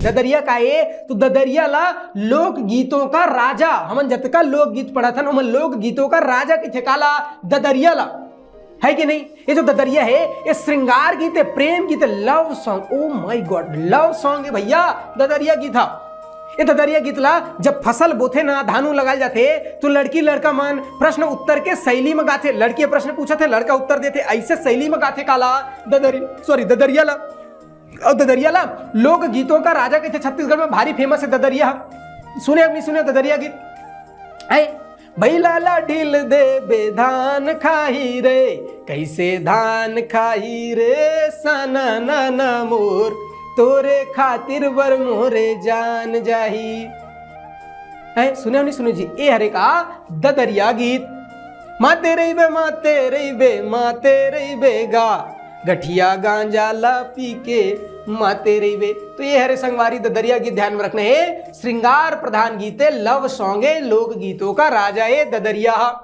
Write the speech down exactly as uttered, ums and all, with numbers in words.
ददरिया का ए? तो ददरिया ला लोकगीतों का राजा, हमन जतका लोकगीत पढ़त हन, ओमन लोकगीतों का राजा कहिथे काला? ददरिया ला। है कि नहीं? ये जो ददरिया है, ये श्रृंगार गीत है, प्रेम गीत है, love song। Oh my God, love song है भैया, ददरिया गीत हा। ये ददरिया गीत ला जब फसल बोथे ना, धान उन लगाए जाथे, तो लड़की लड़का मन प्रश्न उत्तर के शैली में गाथे। लड़की प्रश्न पूछथे, लड़का उत्तर देथे, ऐसे शैली में गाथे काला? ददरी, sorry, ददरिया ला। और ददरिया ला लोकगीतों का राजा कहिथे, छत्तीसगढ़ में भारी famous है ददरिया। सुने अभी, सुने ददरिया गीत है। भैला ला ढील देबे धान खाही रे, कैसे धान खाही रे सननन मोर, तोरे खातिर बर मोरे जान जाही। है, सुने नहीं सुने जी, ए हरे का ददरिया गीत। माते रहिबे, माते रहिबे, माते रहिबे गा, गठिया गांजा ला पी के माते रहिबे। तो ये हरे संगवारी ददरिया गीत, ध्यान में रखना है, श्रृंगार प्रधान गीत है, love song है, लोकगीतों का राजा है ददरिया।